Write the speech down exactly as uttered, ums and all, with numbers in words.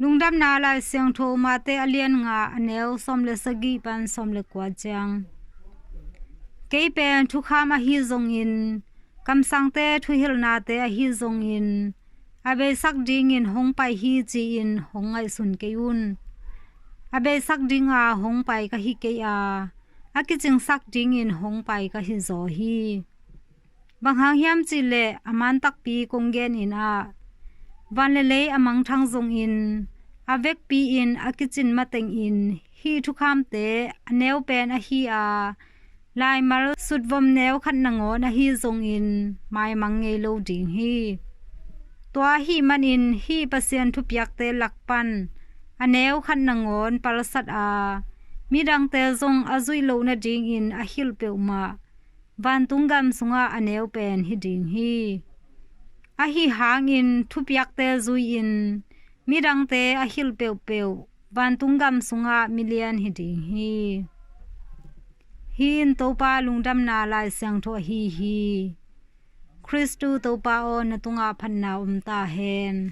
Lungdamna Lai Siangtho Mate a lian nga, a neu sawm le sagih pan sawm le kua ciang. Kei pen thukham ahi zongin, kamsangte thuhilhnate ahi zongin, a beisak dingin hong pai hi ci-in hong ngaihsun kei un. A beisak dinga hong pai ka hi kei a, a kicingsak dingin hong pai ka hi zaw hi. Bang hang hiam cihleh a man takpi kong genin ah, van le lei a mangthang zongin, a vekpi-in a kicin matengin hih thukhamte a neu pen ahi a, laimal sutvom neu khat nangawn ahi zongin maimang ngei lo ding hi. Tua ahih manin hih Pasian thupiakte lak pan a neu khat nangawn palsat a, midangte zong a zuih loh nadingin a hilh peuhmah vantung gam sungah a neu pen hi ding hi. Ahi hangin thupiakte zui-in midangte a hilh peuhpeuh vantung gam sungah milian hi ding hi. Hih in Topa lungdamna Lai Siangtho ahi hi. Khristu Topa aw, na tungah phatna om ta hen.